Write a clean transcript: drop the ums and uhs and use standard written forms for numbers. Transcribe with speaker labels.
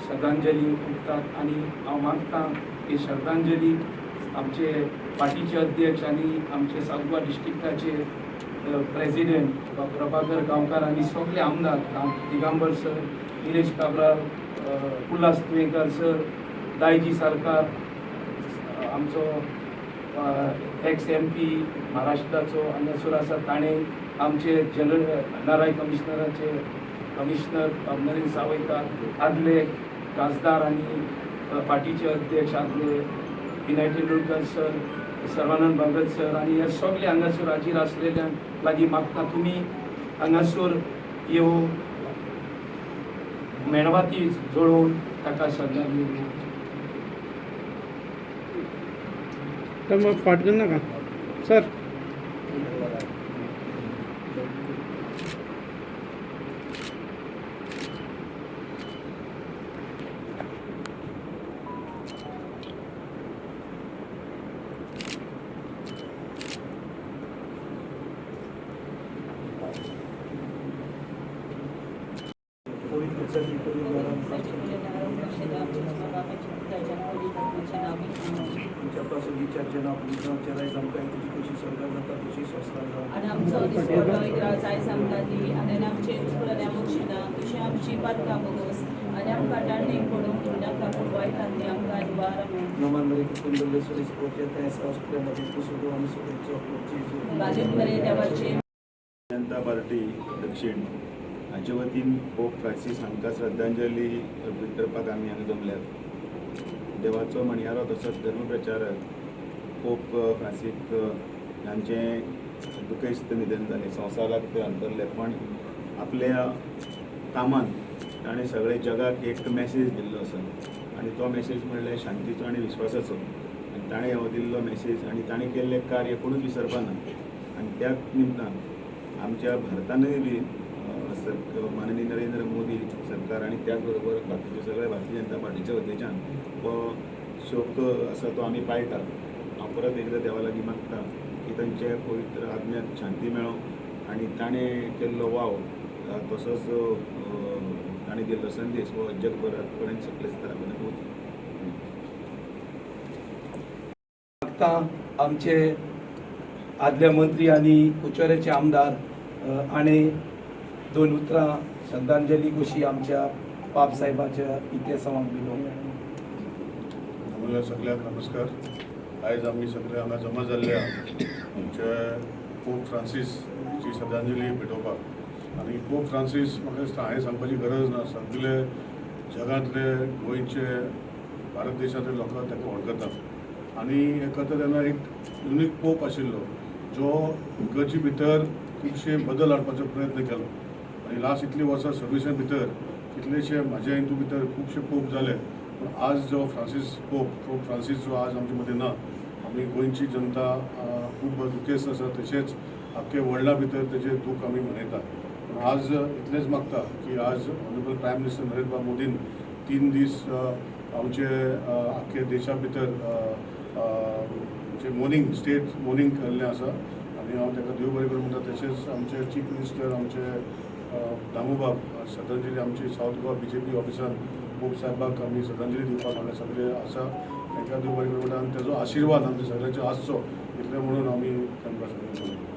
Speaker 1: श्रद्धांजली ओंपतात आनी हांव मागतां ही श्रद्धांजली आमचे पार्टीचे अध्यक्ष आनी आमचे सावथ गोवा डिस्ट्रिक्टाचे प्रेसिडेंट प्रभाकर गांवकार आनी सगळे आमदार दिगांबर सर, निलेश काब्राल, उल्हास तुयेंकार सर, दायजी सरकार, आमचो एक्स एमपी महाराष्ट्राचो हांगासर आसा ताणें, आमचे जनरल एनआरआय कमिशनराचे कमिशनर नरेंद्र सावयकार, आदले खासदार आनी पार्टीचे अध्यक्ष आदले विनय तेंडुलकर सर, सर्वानंद भगत सर आनी हे सगळे हांगासर हाजीर आसलेल्यान लागीं मागता, तुमी हांगासर येवन मेणवाती जळोवन ताका श्रद्धांजली दिवची.
Speaker 2: तर मग फाट घेऊ नका सर.
Speaker 1: तुमच्या चर्चेन आमच्या रायज आमकां तुजी कशी स्वर्गार जाता तशी संवसारार जावं.
Speaker 3: आनी आमचो दिसवडो इग्राज आयज आमकां दी आनी आमचे घुसपल्यार बक्षिना तशी आमची पातकां भोगोस आनी आमकां दांडणीक पडूंक दिवनाका पूण वायटांतली आमकां निवार.
Speaker 1: नमन मरे कुटुंब आनी सगळ्यांचो.
Speaker 3: बाजीत मरे देवाचे.
Speaker 4: जनता पार्टी दक्षिण हाचे वतीन पोप फ्रांसीस हांकां श्रद्धांजली अर्पीत करपाक आमी हांगा जमल्यात. देवाचो म्हणयारो तसोच धर्मप्रचारक पोप फ्रांसीक हांचें दुखेस्त निधन जालें. संवसाराक ते अंतरले, पण आपल्या कामान ताणें सगळे जगाक एक मॅसेज दिल्लो आसा आनी तो मॅसेज म्हणल्यार शांतीचो आनी विश्वासाचो. आनी ताणें हो दिल्लो मॅसेज आनी ताणें केल्लें कार्य कोणूच विसरपा ना. आनी त्या निमतान आमच्या भारतानूय बी माननीय नरेंद्र मोदी सरकार आनी त्याच बरोबर बाकीचे सगळे भारतीय जनता पार्टीच्या वतीच्यान हो शोक आसा तो आमी पाळटात. हांव परत एकदां देवा लागीं मागता की तांचे पवित्र आत्म्याक शांती मेळों आनी ताणें केल्लो वावर तसोच ताणें दिल्लो संदेश हो जगभरात पर्यंत सगळे स्तरा पर्यंत वचूं.
Speaker 1: मागता आमचे आदले मंत्री आनी कुचोऱ्याचे आमदार आनी दोन उतरां श्रद्धांजली कशी आमच्या पाप साहेबाच्या इतिहासाक दिलो.
Speaker 5: आम्हाला सगळ्यांक नमस्कार. आयज आमी सगळे हांगा जमा जाल्ले आमचे पोप फ्रांसीस हाची श्रद्धांजली भेटोवपाक. आनी पोप फ्रांसीस म्हाका दिसता हांवें सांगपाची गरज ना, सगळे जगांतले, गोंयचे, भारत देशांतले लोकांक ताका वळखतात. आनी हें करता तेन्ना एक युनीक पोप आशिल्लो जो इगर्जी भितर खुबशे बदल हाडपाचो प्रयत्न केलो. आनी लास्ट इतलीं वर्सां सर्विसा भितर कितलेशे म्हाज्या हितू भितर खुबशे पोप जाले, पूण आज जो फ्रांसीस पोप पोप फ्रांसीस जो आज आमचे मदीं ना, आमी गोंयची जनता खूब दुखेस्त आसा. तशेंच आख्खे वर्ल्डा भितर तेजें दूख आमी मनयतात. पूण आज इतलेंच मागता की आज ऑनरेबल प्रायम मिनिस्टर नरेंद्र मोदीन 3 दीस आमचे आख्खे देशा भितर जे मोर्निंग, स्टेट मोर्निंग केल्लें आसा आनी हांव ताका देव बरें करूं म्हणटा. तशेंच आमचे चीफ मिनिस्टर आमचे दामूबाब श्रद्धांजली आमची सावथ गोवा बीजेपी ऑफिसान पोप साहेबाक आमी श्रद्धांजली दिवपाक हांगा सगळे आसा. तांकां देव बरें करूं म्हणटा आनी ताजो आशिर्वाद आमच्या सगळ्यांचो आसचो इतलें म्हणून आमी तांकां सगळ्यांक.